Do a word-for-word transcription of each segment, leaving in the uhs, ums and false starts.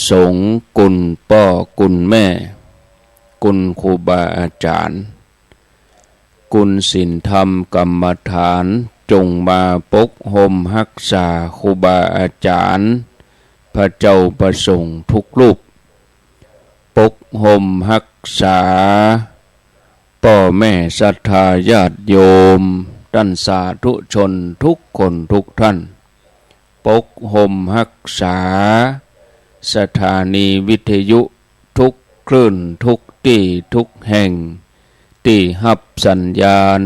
สงฆ์ คุณป้อคุณแม่ คุณครูบาอาจ๋ารย์ คุณศีลธรรมกรรมฐาน จงมาปกห่มฮักษาครูบาอาจ๋ารย์ พระเจ้าพระสงฆ์ทุกรูป ปกห่มฮักษา ป้อแม่ศรัทธาญาติโยม ต้านสาธุชนทุกคนทุกท่าน ปกห่มฮักษา สถานีวิทยุทุกคลื่นทุกตี้ทุกแห่ง ตี้ฮับสัญญาณ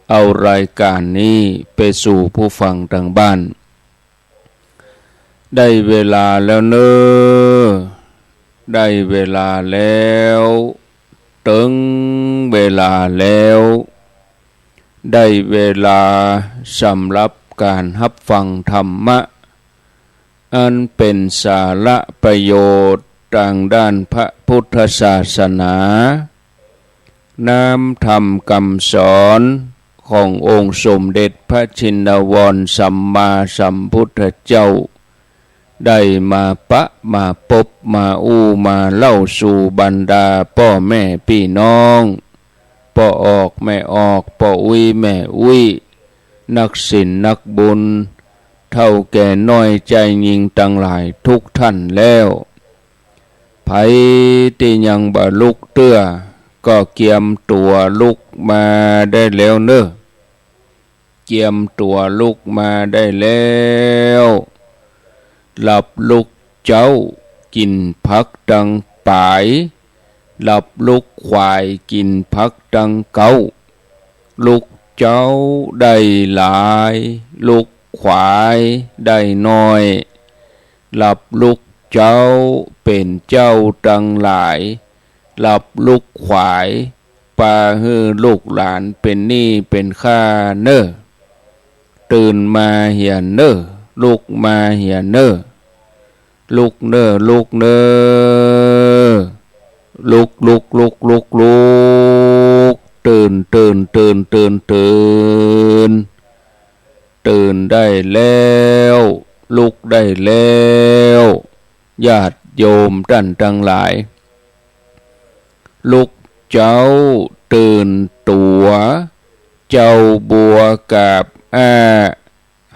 เอารายก๋านนี้ไปสู่ผู้ฟังตางบ้าน ได้เวลาแล้วเน่อ ได้เวลาแล้ว เถิงเวลาแล้ว ได้เวลาสำหรับก๋านฮับฟังธรรมะ อันเป๋นสาระประโยชน์ตางด้านพระพุทธศาสนา น้ำธรรมกำสอนขององค์สมเด็จพระชินวรสัมมาสัมพุทธเจ้า ได้มาปะมาปบมาอู้มาเล่าสู่บรรดาป้อแม่ปี้น้อง ป้อออกแม่ออก ป้ออุ๊ยแม่อุ๊ย นักศีลนักบุญ เฒ่าแก่น้อยจายญิงตังหลายทุกท่านแล้ว ใผตี้ยังบ่ลุกเตื้อ ก็เกียมตั๋วลุกมาได้แล้วเน่อ เกียมตั๋วลุกมาได้แล้ว หลับลุกเจ๊า กิ๋นผักตังป๋าย หลับลุกขวาย กิ๋นผักตังเก๊า ลุกเจ๊าได้หลาย ลุกขวายได้น้อย หลับลุกเจ๊าเป๋นเจ้าตังหลาย หลับลุกขวาย ปาหื้อลูกหลานเป๋นหนี้เป๋นค่าเน่อ ตื่นมาเหียเน่อ ลุกมาเหียเน่อ ลุกเน่อ ลุกเน่อ ลุก ลุก ลุก ลุก ลุก ตื่น ตื่น ตื่น ตื่น ตื่น ตื่นได้แล้ว ลุกได้แล้ว ญาติโยมต้านตังหลาย ลุกเจ๊าตื่นตั๋ว เจ้าบัวกาบอ้า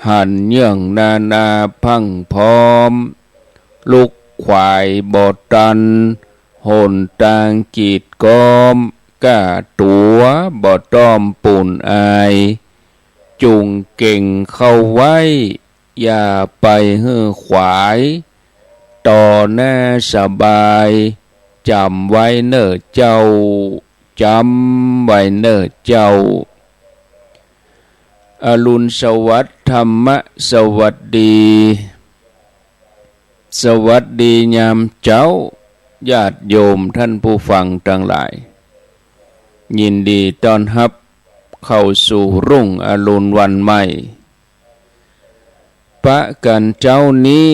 หันเยื่องนานาพรั่งพร้อม ลุกขวายบ่ตัน หนตางกีดก๊อม ก้าตั๋วบ่ต้องปูนอาย จุ่งเก่งเข้าไว้ อย่าไปหื้อขวาย ต่อหน้าสบาย จ๋ำไว้เน่อเจ้า จ๋ำไว้เน่อเจ้า อรุณสวัสดิ์ ธรรมะสวัสดี สวัสดียามเจ๊า ญาติโยมต้านผู้ฟังตังหลาย ยินดีต้อนฮับเข้าสู่รุ่งอรุณวันใหม่ ปะกั๋นเจ๊านี้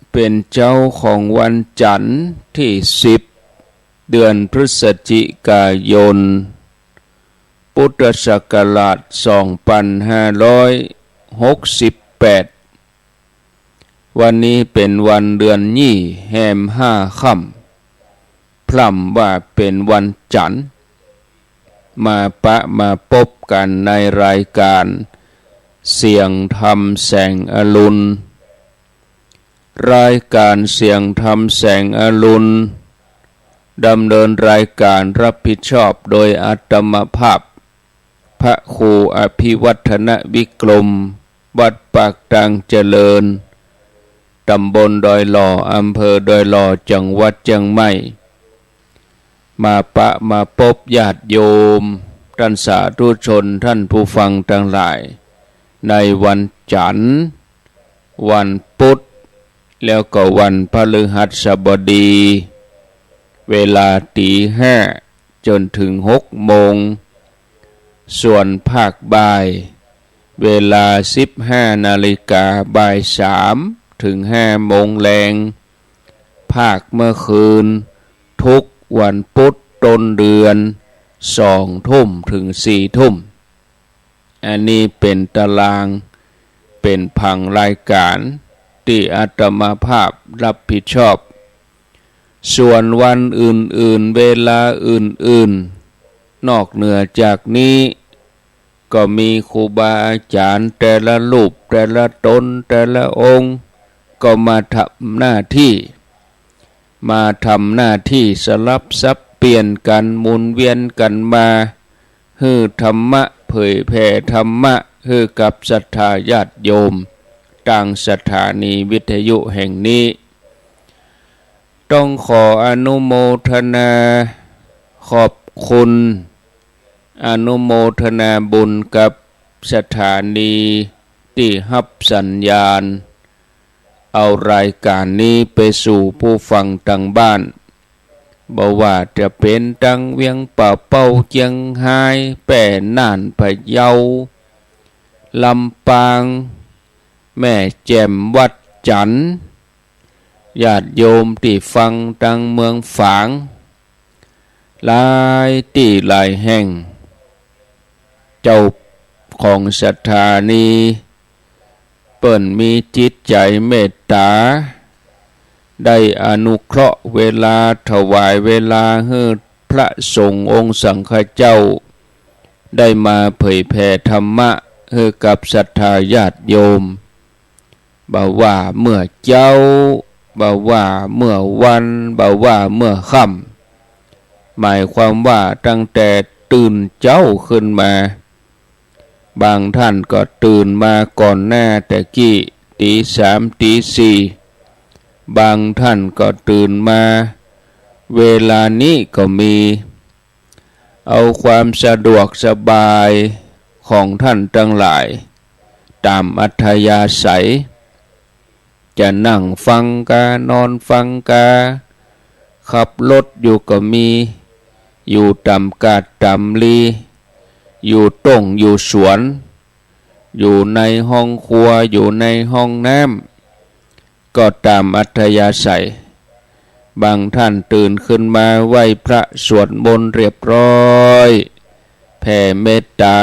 เป๋นเจ๊าของวันจั๋นทร์ตี้สิบ เดือนพฤศจิกายน พุทธศักราชสองปันห้าร้อยหกสิบแปด วันนี้เป๋นวันเดือนยี่ แฮมห้าค่ำ พร่ำว่าเป๋นวันจั๋นทร์ มาปะมาปบกั๋นในรายก๋านเสียงธรรมแสงอรุณ รายก๋านเสียงธรรมแสงอรุณ ดำเนินรายก๋านรับผิดชอบโดยอาตมาภาพ พระครูอภิวัฒนวิกรม วัดปากตางเจริญ ต๋ำบลดอยหล่อ อำเภอดอยหล่อ จังหวัดเจียงใหม่ มาปะมาปบญาติโยม ต้านสาธุชน ต้านผู้ฟังตังหลาย ในวันจั๋นทร์ วันพุธ แล้วก็วันพฤหัสบดี เวลาตี๋ห้าจ๋นเถิงหกโมง ส่วนภาคบ่าย เวลาสิบห้านาฬิกา บ่ายสามเถิงห้าโมงแลง ภาคเมื่อคืน ทุกวันพุธต้นเดือน สองทุ่มเถิงสี่ทุ่ม อันนี้เป๋นต๋าราง เป๋นผังรายก๋าน ตี้อาตมาภาพรับผิดชอบ ส่วนวันอื่นๆ เวลาอื่นๆ นอกเหนือจากนี้ ก็มีครูบาอาจ๋ารย์แต่ละรูปแต่ละต๋นแต่ละองค์ ก็มาทำหน้าตี้ มาทำหน้าตี้สลับสับเปลี่ยนกั๋นหมุนเวียนกั๋นมา หื้อธรรมะ เผยแผ่ธรรมะหื้อกับศรัทธาญาติโยม ตางสถานีวิทยุแห่งนี้ ต้องขออนุโมทนาขอบคุณ อนุโมทนาบุญกับสถานีตี้ฮับสัญญาณ เอารายก๋านนี้ไปสู่ผู้ฟังตางบ้าน บ่ว่าจะเป๋นตางเวียงป่าเป้า เจียงฮาย แป้ น่าน พะเยา ลำปาง แม่แจ่ม วัดจั๋น ญาติโยมตี้ฟังตางเมืองฝาง หลายตี้หลายแห่ง เจ้าของสถานี เปิ้นมีจิตใจ๋เมตต๋า ได้อนุเคราะห์เวลา ถวายเวลาหื้อพระสงฆ์องค์สังฆเจ้า ได้มาเผยแผ่ธรรมะหื้อกับศรัทธาญาติโยม บ่ว่าเมื่อเจ๊า บ่ว่าเมื่อวัน บ่ว่าเมื่อค่ำ หมายความว่าตั้งแต่ตื่นเจ๊าขึ้นมา บางท่านก็ตื่นมาก่อนหน้าแต่กี้ ตี๋สาม ตี๋สี่ บางท่านก็ตื่นมาเวลานี้ก็มี เอาความสะดวกสบายของท่านตังหลาย ต๋ามอัธยาศัย จะนั่งฟังกา นอนฟังกา ขับรถอยู่ก็มี อยู่ต๋ามกาดต๋ามลี อยู่ต้งอยู่สวน อยู่ในห้องครัว อยู่ในห้องน้ำ ก็ต๋ามอัธยาศัย บางท่านตื่นขึ้นมาไหว้พระสวดมนต์เรียบร้อย แผ่เมตต๋า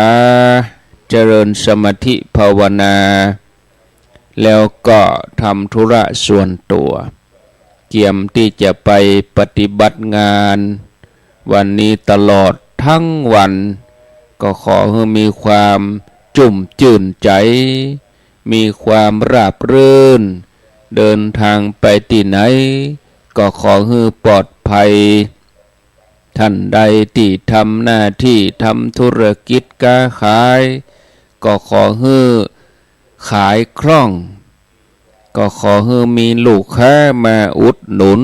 เจริญสมาธิภาวนา แล้วก็ทำธุระส่วนตัว เกียมตี้จะไปปฏิบัติงาน วันนี้ตลอดทั้งวัน ก็ขอหื้อมีความจุ่มจื้นใจ๋ มีความราบรื่น เดินทางไปตี้ไหน ก็ขอหื้อปลอดภัย ท่านใดตี้ทำหน้าตี้ ทำธุรกิจก๊าขาย ก็ขอหื้อขายคล่อง ก็ขอหื้อมีลูกค้ามาอุดหนุน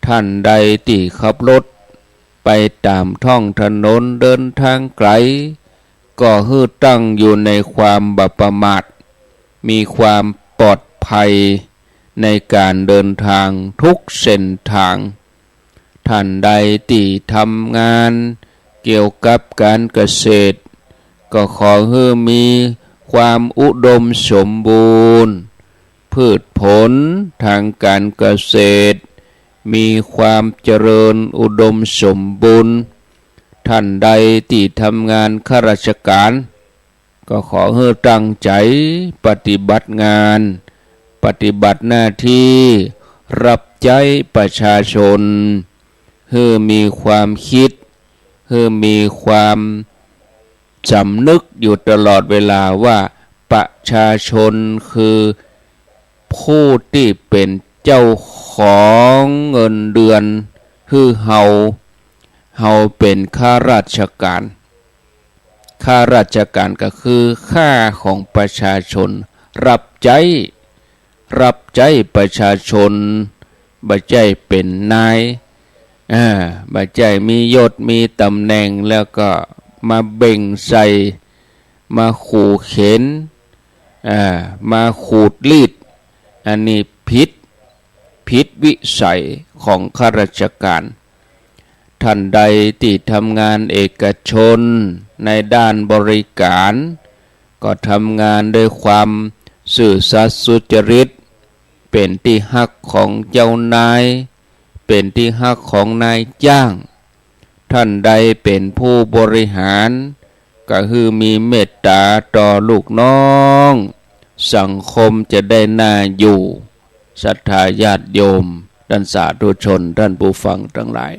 ท่านใดตี้ขับรถไปต๋ามท้องถนนเดินทางไกล ก็หื้อตั้งอยู่ในความบ่ประมาท มีความปลอดภัยในก๋านเดินทางทุกเส้นทาง ท่านใดตี้ทำงานเกี่ยวกับก๋านเกษตร ก็ขอหื้อมีความอุดมสมบูรณ์ พืชผลตางก๋านเกษตร มีความเจริญอุดมสมบูรณ์ ท่านใดตี้ทำงานข้าราชก๋าน ก็ขอหื้อตั้งใจ๋ปฏิบัติงาน ปฏิบัติหน้าตี้ ฮับใจ๊ประชาชน หื้อมีความกึ๊ด หื้อมีความสำนึกอยู่ตลอดเวลาว่าประชาชนคือผู้ตี้เป๋นเจ้าของเงินเดือนหื้อเฮา เฮาเป๋นข้าราชก๋าน ข้าราชก๋านก็คือข้าของประชาชน ฮับใจ๊ ฮับใจ๊ประชาชน บ่ใจ้เป๋นนาย อ่า บ่ใจ้มียศมีต๋ำแหน่งแล้วก็มาเบ่งใส่ มาขู่เข็น อ่า มาขูดรีด อันนี้ผิด ผิดวิสัยของข้าราชก๋าน ท่านใดตี้ทำงานเอกชนในด้านบริก๋าน ก็ทำงานด้วยความซื่อสัตย์สุจริต เป๋นตี้ฮักของเจ้านาย เป๋นตี้ฮักของนายจ้าง ท่านใดเป๋นผู้บริหาร ก็หื้อมีเมตต๋าต่อลูกน้อง สังคมจะได้น่าอยู่ ศรัทธาญาติโยม ต้านสาธุชน ต้านผู้ฟังตังหลาย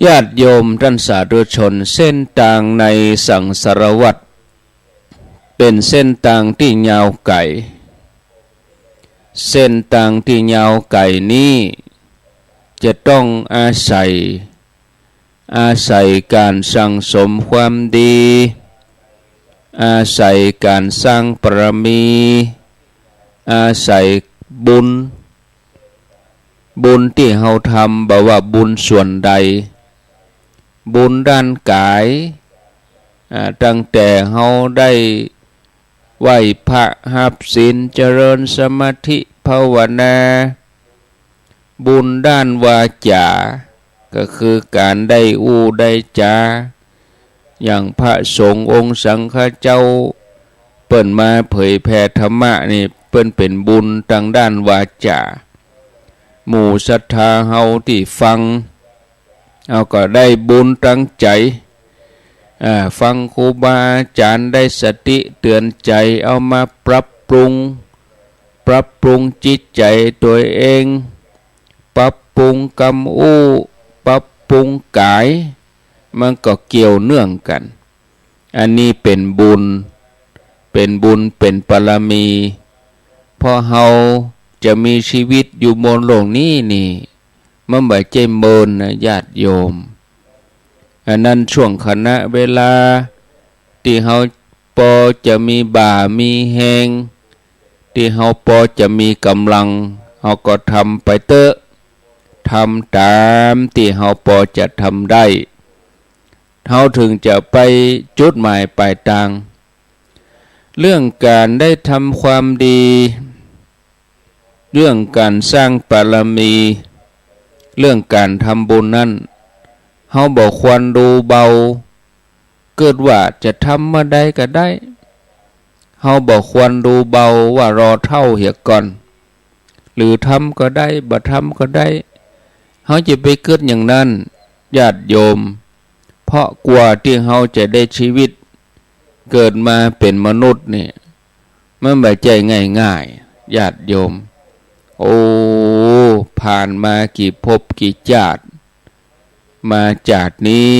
ญาติโยมต้านสาธุชน เส้นตางในสังสารวัฏ เป๋นเส้นตางตี้ยาวไก๋ เส้นตางตี้ยาวไก๋นี้ จะต้องอาศัย อาศัยก๋านสั่งสมความดี อาศัยก๋านสร้างบารมี อาศัยบุญ บุญตี้เฮาทำ บ่ว่าบุญส่วนใด บุญด้านก๋าย อ่า ตั้งแต่เฮาได้ไหว้พระ ฮับศีล เจริญสมาธิภาวนา บุญด้านวาจ๋า ก็คือก๋านได้อู้ได้จ๋า อย่างพระสงฆ์องค์สังฆเจ้า เปิ้นมาเผยแผ่ธรรมะนี่ เปิ้นเป๋นบุญตางด้านวาจ๋า หมู่ศรัทธาเฮาตี้ฟัง เฮาก็ได้บุญตางใจ๋ อ่า ฟังครูบาอาจ๋ารย์ได้สติเตือนใจ๋ เอามาปรับปรุง ปรับปรุงจิตใจ๋ตั๋วเอง ปรับปรุงกำอู้ ปรับปรุงก๋าย มันก็เกี่ยวเนื่องกั๋น อันนี้เป๋นบุญ เป๋นบุญ เป๋นบารมี เพราะเฮาจะมีชีวิตอยู่บนโลกนี้นี่ มันบ่ใจ้เมินนะญาติโยม อันนั้นช่วงขณะเวลาตี้เฮาปอจะมีบ่ามีแฮง ตี้เฮาปอจะมีก๋ำลัง เฮาก็ทำไปเต๊อะ ทำต๋ามตี้เฮาปอจะทำได้ เฮาเถิงจะไปจุดหมายป๋ายตาง เรื่องก๋านได้ทำความดี เรื่องก๋านสร้างบารมี เรื่องก๋านทำบุญนั้น เฮาบ่ควรดูเบา เกิดว่าจะทำเมื่อใดก็ได้ เฮาบ่ควรดูเบาว่ารอเฒ่าเหียก่อน หรือทำก็ได้ บ่ทำก็ได้ เฮาจะไปกึ๊ดอย่างนั้น ญาติโยม เพราะกว่าตี้เฮาจะได้ชีวิต เกิดมาเป๋นมนุษย์นี่ มันบ่ใจ้ง่ายๆ ญาติโยม โอ้ ผ่านมากี่ภพกี่จาติ มาจาตินี้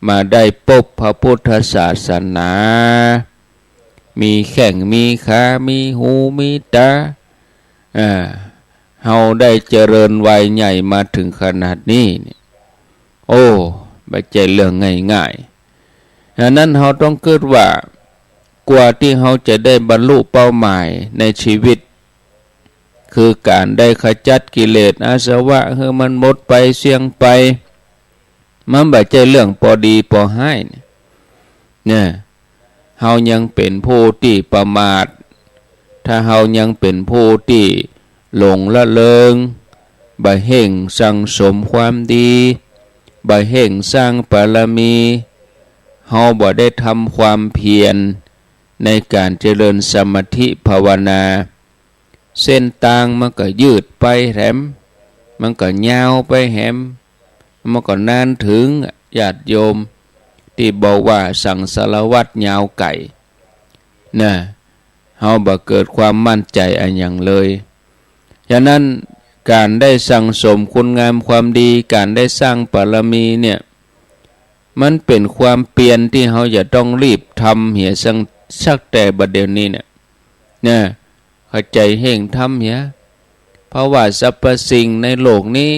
มาได้ปบพระพุทธศาสนา มีแข้งมีขา มีหูมีต๋า อ่า เฮาได้เจริญวัยใหญ่มาเถิงขนาดนี้นี่ โอ้ บ่ใจ้เรื่องง่ายๆ อันนั้นเฮาต้องกึ๊ดว่า กว่าตี้เฮาจะได้บรรลุเป้าหมายในชีวิต คือก๋านได้ขจัดกิเลสอาสวะหื้อมันหมดไปเสี้ยงไป มันบ่ใจ้เรื่องปอดีปอฮ้ายนี่ เนี่ย เฮายังเป๋นผู้ตี้ประมาท ถ้าเฮายังเป๋นผู้ตี้หลงละเลิง บ่เฮ่งสั่งสมความดี บ่เฮ่งสร้างบารมี เฮาบ่ได้ทำความเพียรในก๋านเจริญสมาธิภาวนา เส้นตางมันก็ยืดไปแหม มันก็ยาวไปแหม มันก็นานเถิง ญาติโยม ตี้บอกว่าสังสารวัฏยาวไก๋นะ เฮาบ่เกิดความมั่นใจ๋อะหยังเลย ฉะนั้นก๋านได้สั่งสมคุณงามความดี ก๋านได้สร้างบารมีเนี่ย มันเป๋นความเปียรตี้เฮาจะต้องรีบทำเหียสัก สักแต่บัดเดี๋ยวนี้เนี่ย นะ เข้าใจ๋เฮ่งทำเหีย เพราะว่าสรรพสิ่งในโลกนี้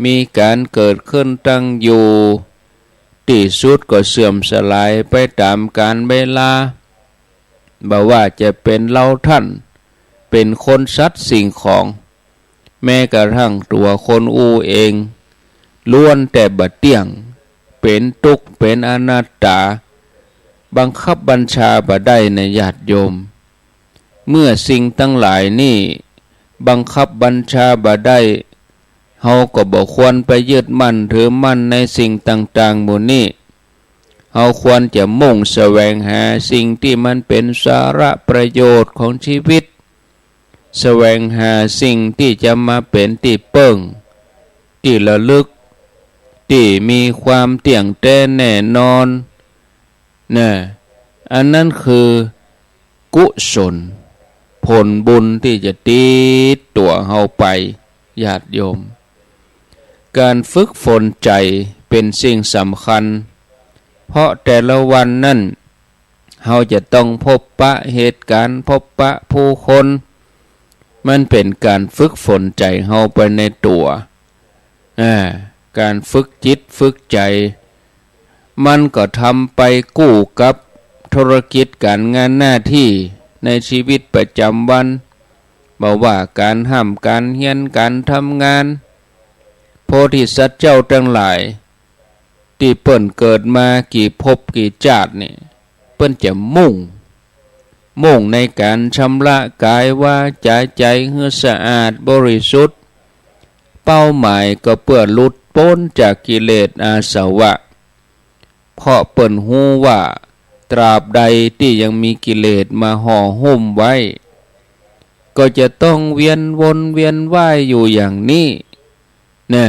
มีก๋านเกิดขึ้นตั้งอยู่ ตี้สุดก็เสื่อมสลายไปต๋ามกาลเวลา บ่ว่าจะเป๋นเฮาท่าน เป๋นคนสัตว์สิ่งของ แม้กระทั่งตั๋วคนอู้เอง ล้วนแต่บ่เตี้ยง เป๋นตุ๊กข์ เป๋นอนัตตา บังคับบัญชาบ่ได้นะญาติโยม เมื่อสิ่งตังหลายนี่บังคับบัญชาบ่ได้ เฮาก็บ่ควรไปยึดมั่นถือมั่นในสิ่งต่างๆ หมู่นี้ เฮาควรจะมุ่งแสวงหาสิ่งตี้มันเป๋นสาระประโยชน์ของชีวิต แสวงหาสิ่งตี้จะมาเป๋นตี้เปิ้ง ตี้ระลึก ตี้มีความเตี้ยงแต๊แน่นอน นะ อันนั้นคือกุศล ผลบุญตี้จะติด ตั๋วเฮาไป ญาติโยม ก๋านฝึกฝนใจ๋เป๋นสิ่งสำคัญ เพราะแต่ละวันนั้น เฮาจะต้องพบปะเหตุก๋ารณ์ พบปะผู้คน มันเป๋นก๋านฝึกฝนใจ๋เฮาไปในตั๋ว อ่า ก๋านฝึกจิตฝึกใจ๋ มันก็ทำไปกู้กับธุรกิจก๋านงานหน้าตี้ในชีวิตประจ๋ำวัน บ่ว่าก๋านฮ่ำก๋านเฮียน ก๋านทำงาน โพธิสัตว์เจ้าตังหลาย ตี้เปิ้นเกิดมากี่ภพกี่จาตินี่ เปิ้นจะมุ่ง มุ่งในก๋านชำระก๋ายวาจ๋าใจ๋หื้อสะอาดบริสุทธิ์ เป้าหมายก็เปื้อหลุดป๊นจากกิเลสอาสวะ เพราะเปิ้นฮู้ว่าตราบใดตี้ยังมีกิเลสมาห่อหุ้มไว้ ก็จะต้องเวียนวนเวียนว่ายอยู่อย่างนี้ นะ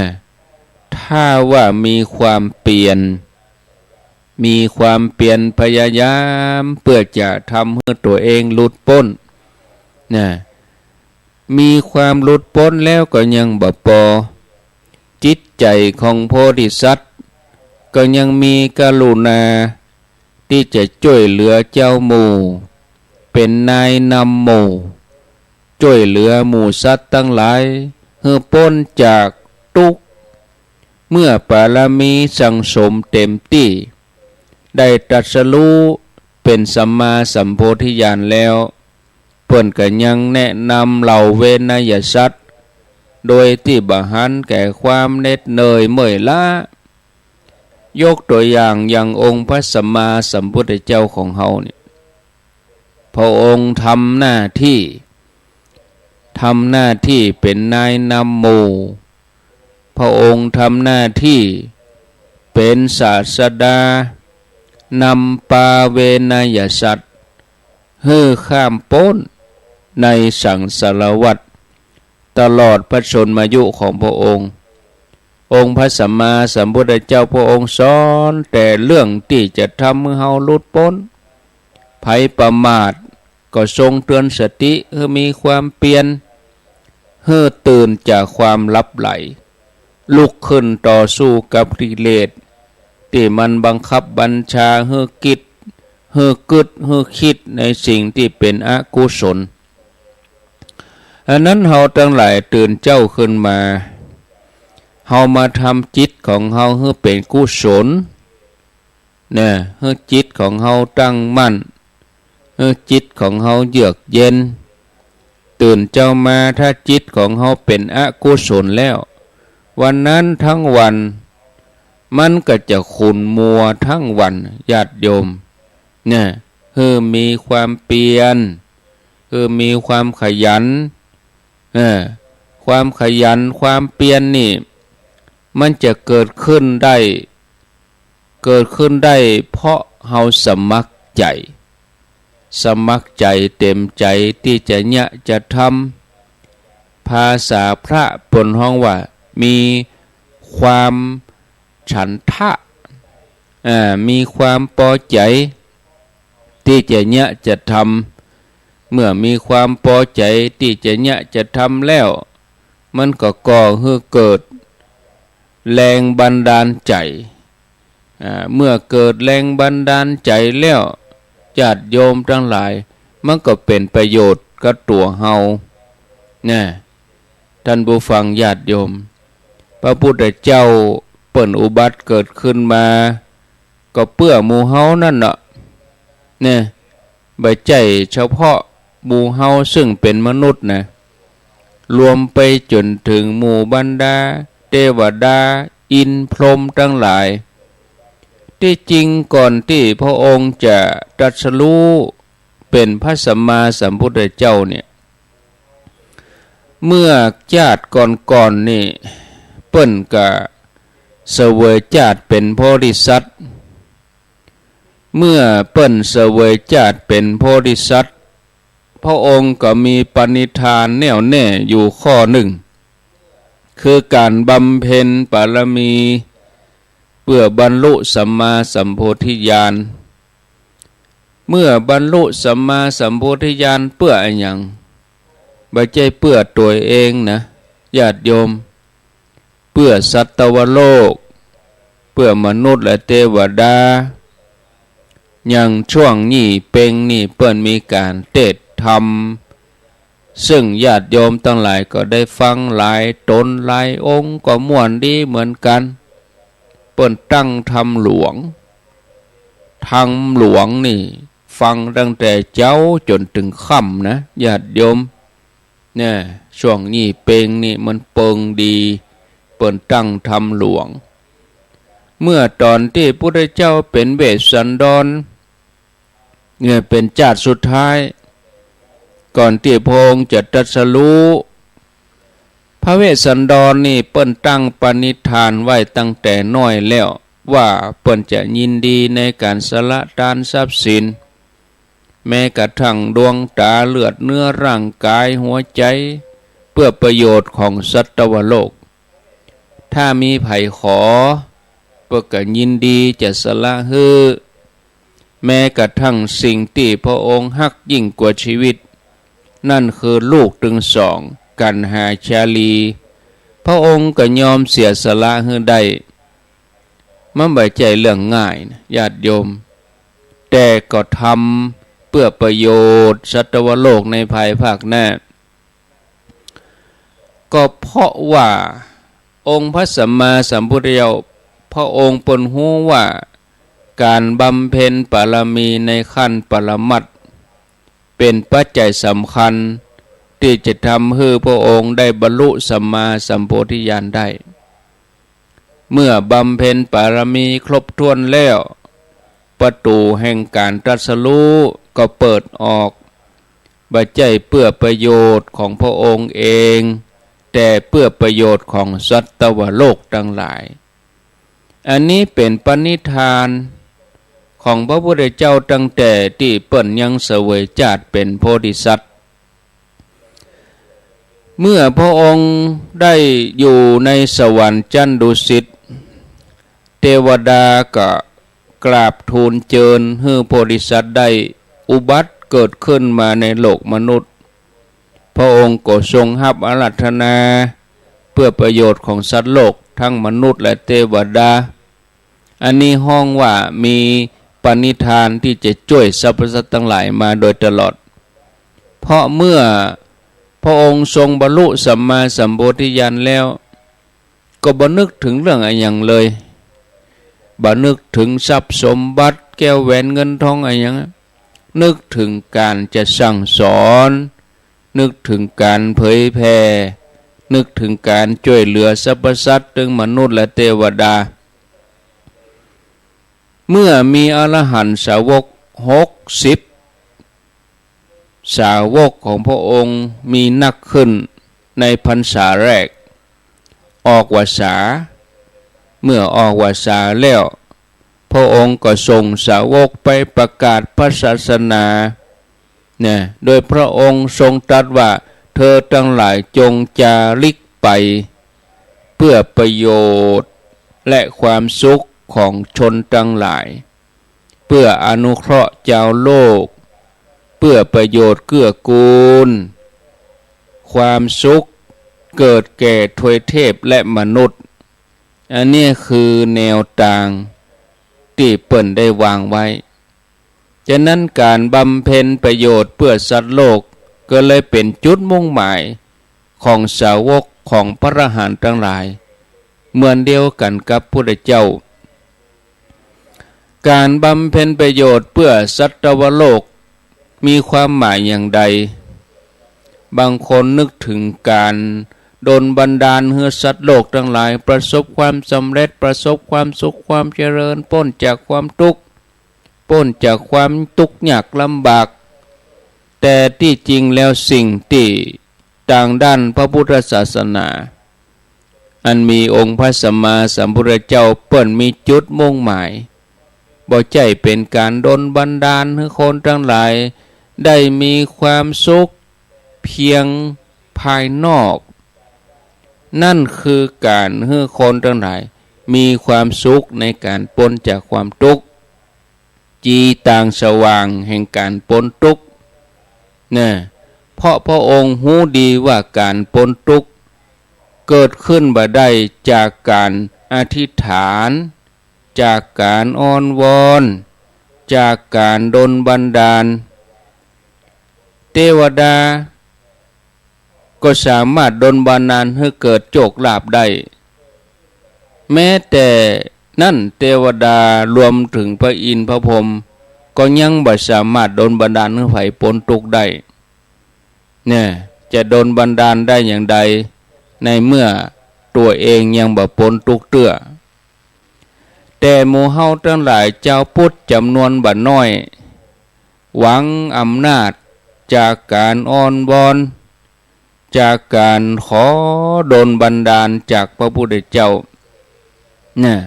ถ้าว่ามีความเปียร มีความเปียรพยายามเปื้อจะทำหื้อตั๋วเองหลุดป๊น นะ มีความหลุดป๊นแล้วก็ยังบ่ปอ จิตใจ๋ของโพธิสัตว์ ก็ยังมีกรุณา ตี้จะจ้วยเหลือเจ้าหมู่ เป๋นนายนำหมู่ จ้วยเหลือหมู่สัตว์ตังหลาย หื้อป๊นจากตุ๊กข์ เมื่อบารมีสั่งสมเต๋มตี้ ได้ตรัสรู้เป๋นสัมมาสัมโพธิญาณแล้ว เปิ้นก็ยังแนะนำเหล่าเวนยสัตว์ โดยตี้บ่หันแก่ความเหน็ดเหนื่อยเมื่อยล้า ยกตั๋วอย่างอย่างองค์พระสัมมาสัมพุทธเจ้าของเฮานี่ พระองค์ทำหน้าตี้ ทำหน้าตี้เป๋นนายนำหมู่ พระองค์ทำหน้าตี้เป๋นศาสดานำปาเวนยสัตว์ หื้อข้ามป๊นในสังสารวัฏ ตลอดพระชนมายุของพระองค์ องค์พระสัมมาสัมพุทธเจ้าพระองค์สอนแต่เรื่องตี้จะทำหื้อเฮาหลุดป๊น ใผประมาทก็ทรงเตือนสติหื้อมีความเปียร หื้อตื่นจากความหลับไหล ลุกขึ้นต่อสู้กับกิเลส ตี้มันบังคับบัญชาหื้อกิด หื้อกึ๊ด หื้อคิดในสิ่งตี้เป๋นอกุศล อันนั้นเฮาตังหลายตื่นเจ๊าขึ้นมา เฮามาทำจิตของเฮาหื้อเป๋นกุศล นะ หื้อจิตของเฮาตั้งมั่น หื้อจิตของเฮาเยือกเย็น ตื่นเจ๊ามาถ้าจิตของเฮาเป๋นอกุศลแล้ว วันนั้นทั้งวัน มันก็จะขุ่นมัวทั้งวัน ญาติโยม นะ หื้อมีความเปียร หื้อมีความขยัน เออ ความขยัน ความเปียรนี่ มันจะเกิดขึ้นได้ เกิดขึ้นได้เพราะเฮาสมัครใจ๋ สมัครใจ๋เต๋มใจ๋ตี้จะเยียะจะทำ ภาษาพระเปิ้นฮ้องว่ามีความฉันทะ อ่า มีความปอใจ๋ตี้จะเยียะจะทำ เมื่อมีความปอใจ๋ตี้จะเยียะจะทำแล้ว มันก็ก่อหื้อเกิดแรงบันดาลใจ๋ อ่า เมื่อเกิดแรงบันดาลใจ๋แล้ว ญาติโยมตังหลาย มันก็เป๋นประโยชน์กับตั๋วเฮา นะ ท่านผู้ฟังญาติโยม พระพุทธเจ้าเปิ้นอุบัติเกิดขึ้นมา ก็เปื้อหมู่เฮานั่นเนาะ เนี่ย บ่ใจ้เฉพาะหมู่เฮาซึ่งเป๋นมนุษย์นะ รวมไปจ๋นเถิงหมู่บรรดาเตวดา อินทร์พรหมตังหลาย ตี้จริงก่อนตี้พระองค์จะตรัสรู้เป๋นพระสัมมาสัมพุทธเจ้าเนี่ย เมื่อจาติก่อนๆ นี่ เปิ้นก็เสวยจาติเป๋นโพธิสัตว์ เมื่อเปิ้นเสวยจาติเป๋นโพธิสัตว์ พระองค์ก็มีปณิธานแน่วแน่อยู่ข้อนึ่ง คือก๋านบำเพ็ญบารมี เปื้อบรรลุสัมมาสัมโพธิญาณ เมื่อบรรลุสัมมาสัมโพธิญาณเปื้ออะหยัง บ่ใจ้เปื้อตั๋วเองนะ ญาติโยม เปื้อสัตวโลก เปื้อมนุษย์และเตวดา อย่างช่วงยี่เป็งนี่เปิ้นมีก๋านเตสน์ธรรม ซึ่งญาติโยมตังหลายก็ได้ฟังหลายต๋นหลายองค์ก็ม่วนดีเหมือนกั๋น เปิ้นตั้งธรรมหลวง ธรรมหลวงนี่ฟังตั้งแต่เจ๊าจ๋นเถิงค่ำนะ ญาติโยม เนี่ย ช่วงยี่เป็งนี่มันเปิงดี เปิ้นตั้งธรรมหลวง เมื่อต๋อนตี้พุทธเจ้าเป๋นเวสสันดร เนี่ย เป๋นจาติสุดท้าย ก่อนตี้พระองค์จะตรัสรู้ พระเวสสันดรนี่เปิ้นตั้งปณิธานไว้ตั้งแต่น้อยแล้ว ว่าเปิ้นจะยินดีในก๋านสละตานทรัพย์สิน แม้กระทั่งดวงต๋า เลือดเนื้อร่างก๋าย หัวใจ๋ เปื้อประโยชน์ของสัตวโลก ถ้ามีใผขอ เปิ้นก็ยินดีจะสละหื้อ แม้กระทั่งสิ่งตี้พระองค์ฮักยิ่งกว่าชีวิต นั่นคือลูกตึงสอง กัณหาชาลี พระองค์ก็ยอมเสียสละหื้อได้ มันบ่ใจ้เรื่องง่ายนะ ญาติโยม แต่ก็ทำเปื้อประโยชน์สัตวโลกในภายภาคหน้า ก็เพราะว่าองค์พระสัมมาสัมพุทธเจ้า พระองค์เปิ้นฮู้ว่าก๋านบำเพ็ญบารมีในขั้นปรมัตถ์ เป๋นปัจจัยสำคัญตี้จะทำหื้อพระองค์ได้บรรลุสัมมาสัมโพธิญาณได้ เมื่อบำเพ็ญบารมีครบถ้วนแล้ว ประตู๋แห่งก๋านตรัสรู้ก็เปิดออก บ่ใจ้เปื้อประโยชน์ของพระองค์เอง แต่เปื้อประโยชน์ของสัตวโลกตังหลาย อันนี้เป๋นปณิธานของพระพุทธเจ้าตั้งแต่ตี้เปิ้นยังเสวยจาติเป๋นโพธิสัตว์ เมื่อพระองค์ได้อยู่ในสวรรค์จั๊นดุสิต เตวดาก็กราบทูลเจิญหื้อโพธิสัตว์ได้อุบัติเกิดขึ้นมาในโลกมนุษย์ พระองค์ก็ทรงฮับอาราธนาเปื้อประโยชน์ของสัตว์โลกทั้งมนุษย์และเตวดา อันนี้ฮ้องว่ามีปณิธานตี้จะจ้วยสรรพสัตว์ตังหลายมาโดยตลอด เพราะเมื่อพระองค์ทรงบรรลุสัมมาสัมโพธิญาณแล้ว ก็บ่นึกเถิงเรื่องอะหยังเลย บ่นึกเถิงทรัพย์สมบัติแก้วแหวนเงินทองอะหยัง นึกเถิงก๋านจะสั่งสอน นึกเถิงก๋านเผยแผ่ นึกเถิงก๋านจ้วยเหลือสรรพสัตว์ตึงมนุษย์และเตวดา เมื่อมีอรหันตสาวกหกสิบ สาวกของพระองค์มีนักขึ้นในพรรษาแรก ออกวัสสา เมื่อออกวัสสาแล้ว พระองค์ก็ส่งสาวกไปประกาศพระศาสนา เนี่ย โดยพระองค์ทรงตรัสว่า เธอตังหลายจงจาริกไป เปื้อประโยชน์และความสุขของชนตังหลาย เปื้ออนุเคราะห์จาวโลก เปื้อประโยชน์เกื้อกูล ความสุขเกิดแก่ทวยเทพและมนุษย์ อันนี้คือแนวตางตี้เปิ้นได้วางไว้ ฉะนั้นก๋านบำเพ็ญประโยชน์เปื้อสัตว์โลกก็เลยเป๋นจุดมุ่งหมายของสาวกของพระอรหันต์ตังหลาย เหมือนเดียวกั๋นกับพุทธเจ้า ก๋านบำเพ็ญประโยชน์เปื้อสัตวโลกมีความหมายอย่างใด บางคนนึกเถิงก๋านดลบันดาลหื้อสัตว์โลกตังหลายประสบความสำเร็จ ประสบความสุขความเจริญ ป๊นจากความตุ๊กข์ ป๊นจากความตุ๊กข์ยากลำบาก แต่ตี้จริงแล้วสิ่งตี้ตางด้านพระพุทธศาสนา อันมีองค์พระสัมมาสัมพุทธเจ้าเปิ้นมีจุดมุ่งหมาย บ่ใจ้เป๋นก๋านดลบันดาลหื้อคนตังหลายได้มีความสุขเพียงภายนอก นั่นคือก๋านหื้อคนตังหลายมีความสุขในก๋านป๊นจากความตุ๊กข์ จีตางสว่างแห่งก๋านป๊นตุ๊กข์ นะ เพราะพระองค์ฮู้ดีว่าก๋านป๊นตุ๊กข์เกิดขึ้นบ่ได้จากก๋านอธิษฐาน จากก๋านอ้อนวอน จากก๋านดลบันดาล เตวดาก็สามารถดลบันดาลหื้อเกิดโจคลาภได้ แม้แต่นั้นเตวดารวมเถิงพระอินทร์พระพรหมก็ยังบ่สามารถดลบันดาลหื้อใผป๊นตุ๊กข์ได้ เนี่ย จะดลบันดาลได้อย่างใด ในเมื่อตั๋วเองยังบ่ป๊นตุ๊กข์เตื้อ แต่หมู่เฮาตังหลายจาวพุทธจ๋ำนวนบ่น้อย หวังอำนาจจากก๋านอ้อนวอน จากก๋านขอดลบันดาลจากพระพุทธเจ้า เนี่ย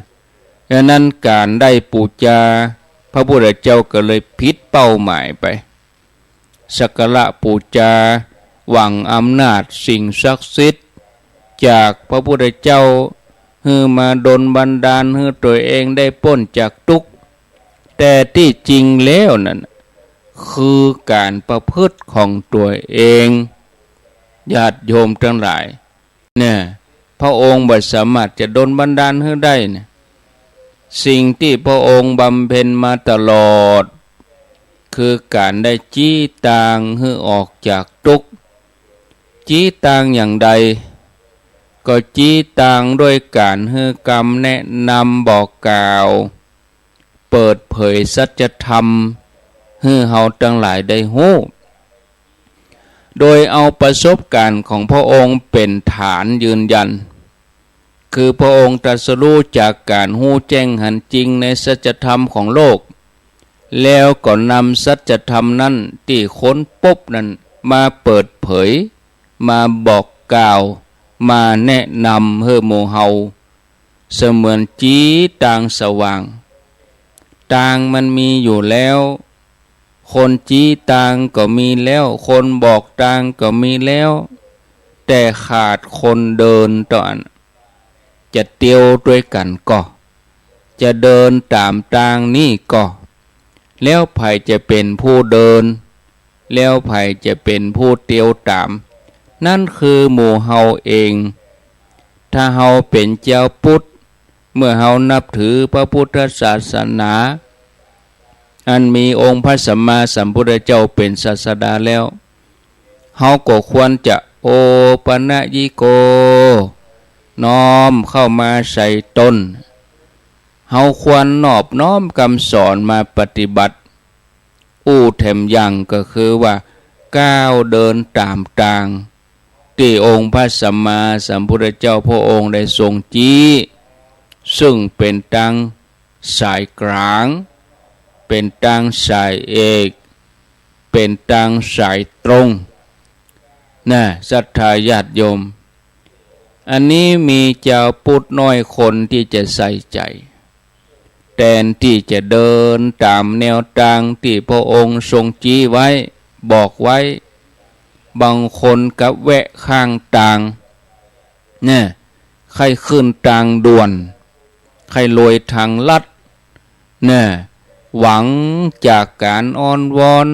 ดังนั้นก๋านได้ปู๋จาพระพุทธเจ้าก็เลยผิดเป้าหมายไป สักการะปู๋จาหวังอำนาจสิ่งศักดิ์สิทธิ์จากพระพุทธเจ้า หื้อมาดลบันดาลหื้อตั๋วเองได้ป๊นจากตุ๊กข์ แต่ตี้จริงแล้วนั้น คือก๋านประพฤติของตั๋วเอง ญาติโยมตังหลาย เนี่ย พระองค์บ่สามารถจะดลบันดาลหื้อได้เนี่ย สิ่งตี้พระองค์บำเพ็ญมาตลอด คือก๋านได้จี๊ตางหื้อออกจากตุ๊กข์ จี๊ตางอย่างใด ก็จี๊ตางด้วยก๋านหื้อกำแนะนำบอกกล่าว เปิดเผยสัจธรรมหื้อเฮาตังหลายได้ฮู้ โดยเอาประสบก๋ารณ์ของพระองค์เป๋นฐานยืนยัน คือพระองค์ตรัสรู้จากก๋านฮู้แจ้งหันจริงในสัจธรรมของโลก แล้วก็นำสัจธรรมนั้นตี้ค้นป๊บนั้นมาเปิดเผย มาบอกกล่าว มาแนะนำหื้อหมู่เฮา เสมือนจี๊ตางสว่าง ตางมันมีอยู่แล้ว คนจี๊ตางก็มีแล้ว คนบอกตางก็มีแล้ว แต่ขาดคนเดินเต้าอั้น จะเตียวตวยกั๋นก่อ จะเดินต๋ามตางนี้ก่อ แล้วใผจะเป๋นผู้เดิน แล้วใผจะเป๋นผู้เตียวต๋าม นั้นคือหมู่เฮาเอง ถ้าเฮาเป๋นจาวพุทธ เมื่อเฮานับถือพระพุทธศาสนา อันมีองค์พระสัมมาสัมพุทธเจ้าเป๋นศาสดาแล้ว เฮาก็ควรจะโอปันญิโก น้อมเข้ามาใส่ตน เฮาควรนอบน้อมกำสอนมาปฏิบัติ อู้แถมอย่างก็คือว่าก้าวเดินต๋ามตางตี้องค์พระสัมมาสัมพุทธเจ้าพระองค์ได้ทรงจี๊ ซึ่งเป๋นตางสายก๋าง เป๋นตางสายเอก เป๋นตางสายตรง นะ ศรัทธาญาติโยม อันนี้มีจาวพุทธน้อยคนตี้จะใส่ใจ๋ แตนตี้จะเดินต๋ามแนวตางตี้พระองค์ทรงจี๊ไว้ บอกไว้ บางคนกลับแวะข้างตาง เนี่ย ใค่ขึ้นตางด่วน ใค่ลอยตางลัด เนี่ย หวังจากก๋านอ้อนวอน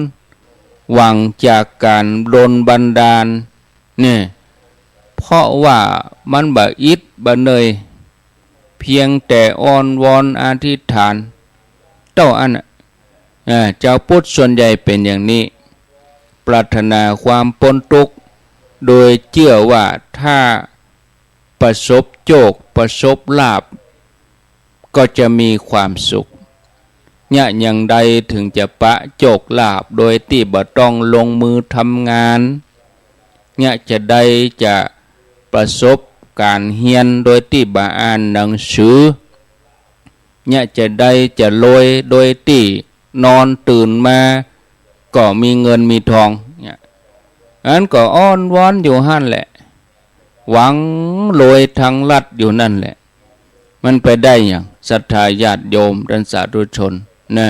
หวังจากก๋านดลบันดาล เนี่ย เพราะว่ามันบ่อิดบ่เหนื่อย เพียงแต่อ้อนวอนอธิษฐานเต้าอั้นน่ะ อ่า จาวพุทธส่วนใหญ่เป๋นอย่างนี้ ปรารถนาความป๊นตุ๊กข์ โดยเจื้อว่าถ้าประสบโจค ประสบลาภ ก็จะมีความสุข เยียะอย่างใดเถิงจะปะโจคลาภโดยตี้บ่ต้องลงมือทำงาน เยียะจะใดจะประสบก๋านเฮียนโดยตี้บ่อ่านหนังสือ เยียะจะใดจะรวยโดยตี้นอนตื่นมาก็มีเงินมีทอง เนี่ย อันก็อ้อนวอนอยู่หั้นแหละ หวังรวยตางลัดอยู่นั่นแหละ มันไปได้หยัง ศรัทธาญาติโยมต้านสาธุชนนะ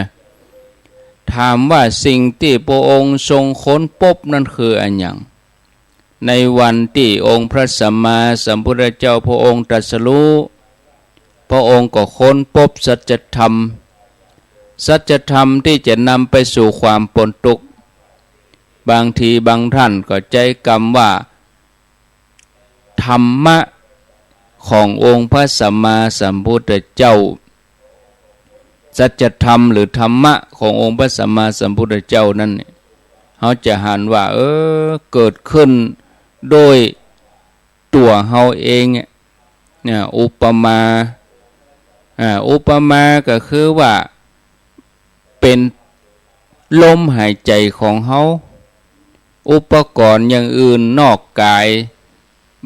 ถามว่าสิ่งตี้พระองค์ทรงค้นป๊บนั้นคืออะหยัง ในวันตี้องค์พระสัมมาสัมพุทธเจ้าพระองค์ตรัสรู้ พระองค์ก็ค้นป๊บสัจธรรม สัจธรรมตี้จะนำไปสู่ความป๊นตุ๊กข์ บางทีบางท่านก็ใจ๊กำว่า ธรรมะขององค์พระสัมมาสัมพุทธเจ้า สัจธรรมหรือธรรมะขององค์พระสัมมาสัมพุทธเจ้านั้นเนี่ย เฮาจะหันว่า เออ เกิดขึ้นโดยตั๋วเฮาเองเนี่ย เนี่ย อุปมา อ่า อุปมาก็คือว่า เป๋นลมหายใจ๋ของเฮา อุปกรณ์อย่างอื่นนอกกาย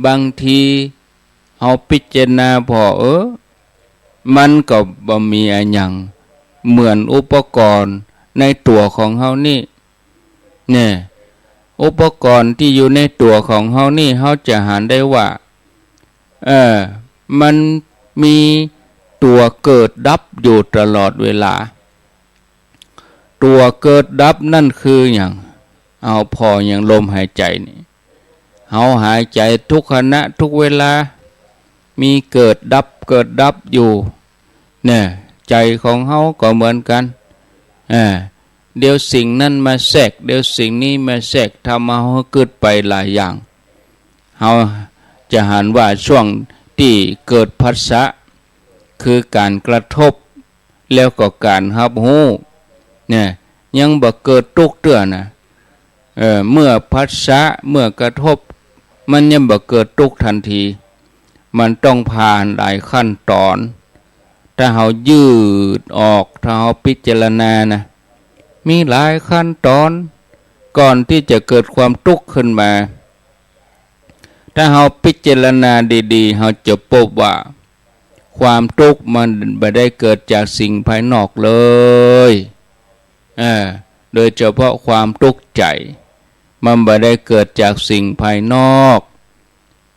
บางทีเฮาพิจารณาผ่อ เออ มันก็บ่มีอะหยังเหมือนอุปกรณ์ในตั๋วของเฮานี่ เนี่ย อุปกรณ์ตี้อยู่ในตั๋วของเฮานี่ เฮาจะหันได้ว่า เออ มันมีตั๋วเกิดดับอยู่ตลอดเวลา ตั๋วเกิดดับนั่นคือหยัง เอาผ่ออย่างลมหายใจ๋นี่ เฮาหายใจ๋ทุกขณะทุกเวลา มีเกิดดับ เกิดดับอยู่ เนี่ย ใจ๋ของเฮาก็เหมือนกั๋น อ่า เดี๋ยวสิ่งนั้นมาแทรก เดี๋ยวสิ่งนี้มาแทรก ทำเอาเฮากึ๊ดไปหลายอย่าง เฮาจะหันว่าช่วงตี้เกิดผัสสะ คือก๋านกระทบ แล้วก็ก๋านฮับฮู้ เนี่ย ยังบ่เกิดตุ๊กข์เตื้อนะ เออ เมื่อผัสสะ เมื่อกระทบ มันยังบ่เกิดตุ๊กข์ทันที มันต้องผ่านหลายขั้นต๋อน ถ้าเฮายืดออก ถ้าเฮาพิจารณานะ มีหลายขั้นต๋อน ก่อนตี้จะเกิดความตุ๊กข์ขึ้นมา ถ้าเฮาพิจารณาดีๆ เฮาจะปบว่า ความตุ๊กข์มันบ่ได้เกิดจากสิ่งภายนอกเลย เออ โดยเฉพาะความตุ๊กข์ใจ๋ มันบ่ได้เกิดจากสิ่งภายนอก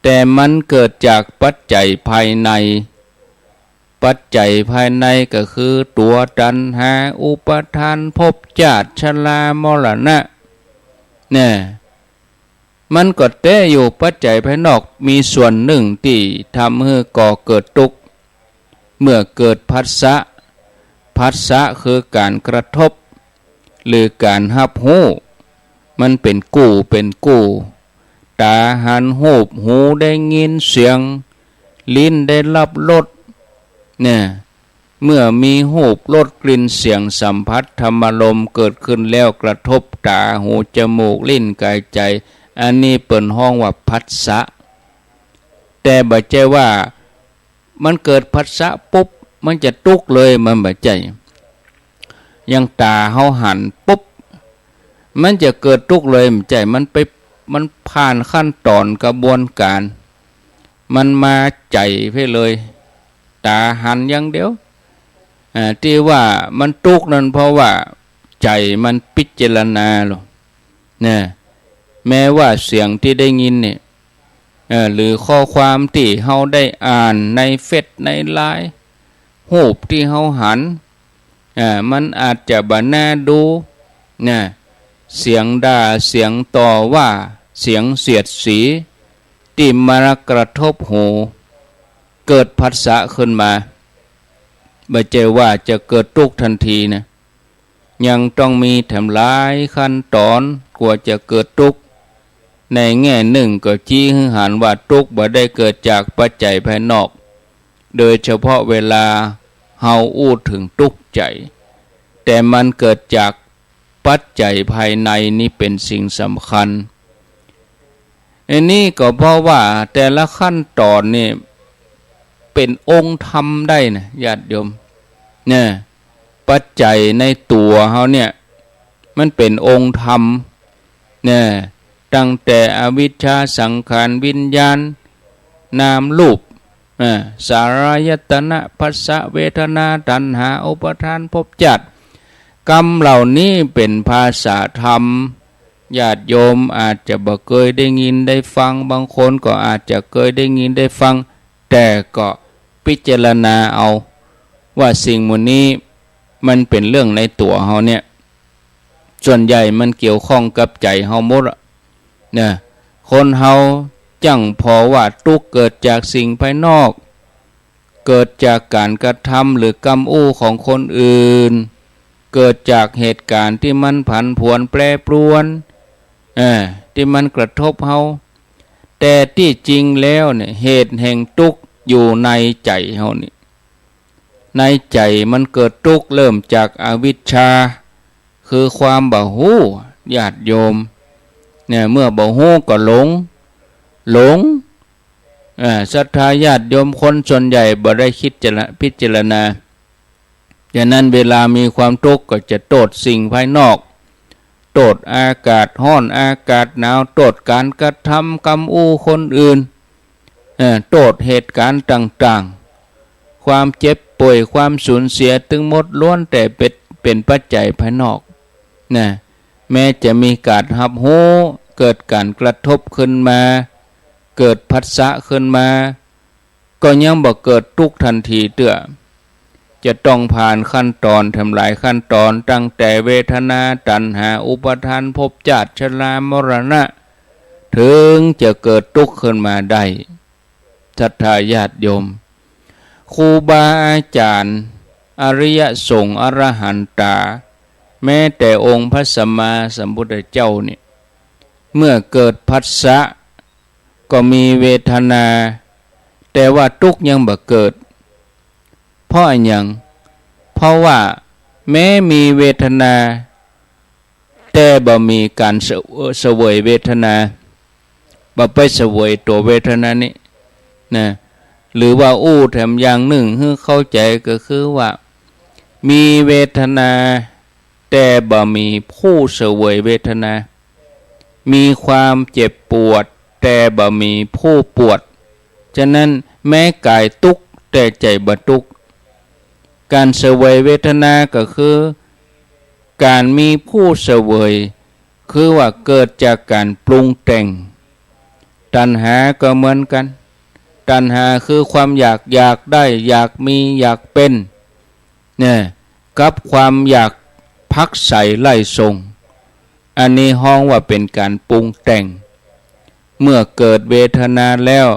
แต่มันเกิดจากปัจจัยภายใน ปัจจัยภายในก็คือตั๋วตัณหา อุปาทาน ภพ ชาติ ชรามรณะ เนี่ย มันก็แต๊อยู่ ปัจจัยภายนอกมีส่วนหนึ่งตี้ทำหื้อก่อเกิดตุ๊กข์ เมื่อเกิดผัสสะ ผัสสะคือก๋านกระทบ หรือก๋านฮับฮู้ มันเป๋นกู้ เป๋นกู้ ต๋าหันฮูป หูได้ยินเสียง ลิ้นได้ฮับรส เนี่ย เมื่อมีฮูป รส กลิ่น เสียง สัมผัส ธรรมารมณ์เกิดขึ้นแล้ว กระทบต๋า หู จมูก ลิ้น ก๋าย ใจ๋ อันนี้เปิ้นฮ้องว่าผัสสะ แต่บ่ใจ้ว่ามันเกิดผัสสะปุ๊บ มันจะตุ๊กข์เลย มันบ่ใจ้ อย่างต๋าเฮาหันปุ๊บ มันจะเกิดตุ๊กข์เลย บ่ใจ้ มันไป มันผ่านขั้นต๋อนกระบวนก๋าน มันมาใจ๋ไปเลย ต๋าหันอย่างเดียว อ่า ตี้ว่ามันตุ๊กข์นั้นเพราะว่าใจ๋มันพิจารณาลอ เนี่ย แม้ว่าเสียงตี้ได้ยินเนี่ย เอ่อ หรือข้อความตี้เฮาได้อ่านในเฟซในไลน์ ฮูปตี้เฮาหัน อ่า มันอาจจะบ่น่าดู นะ เสียงด่า เสียงต่อว่า เสียงเสียดสี ตี้มากระทบหู เกิดผัสสะขึ้นมา บ่ใจ้ว่าจะเกิดตุ๊กข์ทันทีนะ ยังต้องมีแถมหลายขั้นต๋อนกว่าจะเกิดตุ๊กข์ ในแง่นึ่งก็ชี้หื้อหันว่าตุ๊กข์บ่ได้เกิดจากปัจจัยภายนอก โดยเฉพาะเวลาเฮาอู้เถิงตุ๊กข์ใจ๋ แต่มันเกิดจากปัจจัยภายในนี่เป๋นสิ่งสำคัญ อันนี้ก็เพราะว่าแต่ละขั้นต๋อนนี่เป๋นองค์ธรรมได้นะ ญาติโยม เนี่ย ปัจจัยในตั๋วเฮาเนี่ย มันเป๋นองค์ธรรม เนี่ย ตั้งแต่อวิชชา สังขาร วิญญาณ นามรูป อ่า สลายตนะ ผัสสะ เวทนา ตัณหา อุปาทาน ภพ ชาติ กำเหล่านี้เป๋นภาษาธรรม ญาติโยมอาจจะบ่เกยได้ยินได้ฟัง บางคนก็อาจจะเกยได้ยินได้ฟัง แต่ก็พิจารณาเอาว่าสิ่งหมู่นี้มันเป๋นเรื่องในตั๋วเฮาเนี่ย ส่วนใหญ่มันเกี่ยวข้องกับใจ๋เฮาหมดอะ นะ คนเฮาจั้งผ่อว่าตุ๊กข์เกิดจากสิ่งภายนอก เกิดจากก๋านกระทำหรือกำอู้ของคนอื่น เกิดจากเหตุก๋ารณ์ตี้มันผันผวนแปรปรวน เออ ตี้มันกระทบเฮา แต่ตี้จริงแล้วเนี่ย เหตุแห่งตุ๊กข์อยู่ในใจ๋เฮานี่ ในใจ๋มันเกิดตุ๊กข์เริ่มจากอวิชชา คือความบ่ฮู้ ญาติโยม เนี่ย เมื่อบ่ฮู้ก็หลง หลง เอ่อ ศรัทธาญาติโยมคนส่วนใหญ่บ่ได้คิดจะละ พิจารณา ฉะนั้นเวลามีความทุกข์ก็จะโต้ษสิ่งภายนอก โต้ษอากาศฮ้อน อากาศหนาว โต้ษก๋านกระทำกำอู้คนอื่น เอ่อ โต้ษเหตุก๋ารณ์ต่างๆ ความเจ็บป่วย ความสูญเสีย ตึงหมดล้วนแต่เป๋น เป๋นปัจจัยภายนอก นะ แม้จะมีก๋านฮับฮู้ เกิดก๋านกระทบขึ้นมา เกิดผัสสะขึ้นมา ก็ยังบ่เกิดตุ๊กข์ทันทีเตื้อ จะต้องผ่านขั้นตอนแถมหลายขั้นตอน ตั้งแต่เวทนา ตัณหา อุปาทาน ภพ ชาติ ชรา มรณะ เถิงจะเกิดตุ๊กข์ขึ้นมาได้ ศรัทธาญาติโยม ครูบาอาจ๋ารย์ อริยสงฆ์ อรหันตา แม้แต่องค์พระสัมมาสัมพุทธเจ้าเนี่ย เมื่อเกิดผัสสะ ก็มีเวทนา แต่ว่าตุ๊กข์ยังบ่เกิด เพราะอะหยัง เพราะว่าแม้มีเวทนา แต่บ่มีก๋านเส เสวยเวทนา บ่ไปเสวยตั๋วเวทนานี้ นะ หรือว่าอู้แถมอย่างนึ่งหื้อเข้าใจ๋ก็คือว่า มีเวทนา แต่บ่มีผู้เสวยเวทนา มีความเจ็บปวด แต่บ่มีผู้ปวด ฉะนั้นแม้ก๋ายตุ๊กข์ แต่ใจ๋บ่ตุ๊กข์ ก๋านเสวยเวทนาก็คือก๋านมีผู้เสวย คือว่าเกิดจากก๋านปรุงแต่ง ตัณหาก็เหมือนกั๋น ตัณหาคือความอยาก อยากได้ อยากมี อยากเป๋น เนี่ย กับความอยากพักใสใหล้ทรง อันนี้ฮ้องว่าเป๋นก๋านปรุงแต่ง เมื่อเกิดเวทนาแล้ว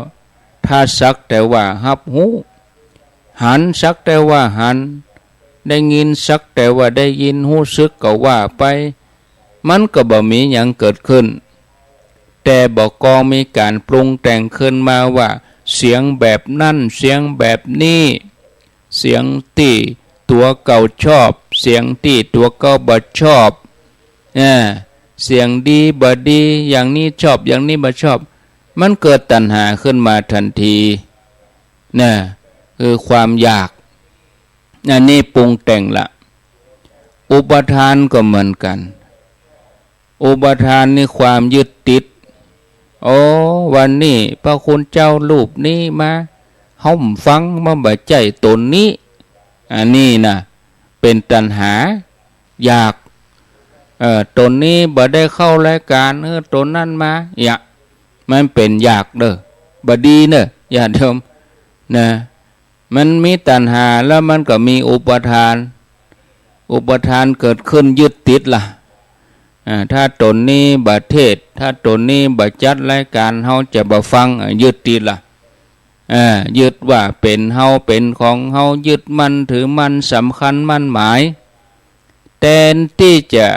ถ้าสักแต่ว่าฮับฮู้ หันสักแต่ว่าหัน ได้ยินสักแต่ว่าได้ยิน ฮู้สึกก็ว่าไป มันก็บ่มีหยังเกิดขึ้น แต่บ่กองมีก๋านปรุงแต่งขึ้นมาว่า เสียงแบบนั้น เสียงแบบนี้ เสียงตี้ตั๋วเก่าชอบ เสียงตี้ตั๋วเก่าบ่ชอบ อ่า เสียงดีบ่ดี อย่างนี้ชอบ อย่างนี้บ่ชอบ มันเกิดตัณหาขึ้นมาทันที นะ คือความอยาก อันนี้ปรุงแต่งละ อุปาทานก็เหมือนกั๋น อุปาทานนี่ความยึดติด โอ้ วันนี้พระคุณเจ้ารูปนี้มาฮ่ำฟัง มันบ่ใจ้ต๋นนี้ อันนี้นะ เป๋นตัณหา อยาก เออ ต๋นนี้บ่ได้เข้ารายก๋าน เออ ต๋นนั้นมา เยียะ มันเป๋นอยากเน่อ บ่ดีเน่อ ญาติโยม นะ มันมีตัณหาแล้วมันก็มีอุปาทาน อุปาทานเกิดขึ้นยึดติดละ อ่า ถ้าต๋นนี้บ่เทศน์ ถ้าต๋นนี้บ่จัดรายก๋าน เฮาจะบ่ฟัง อ่า ยึดติดละ อ่า ยึดว่าเป๋นเฮา เป๋นของเฮา ยึดมั่นถือมั่น สำคัญมั่นหมาย แตนตี้จะ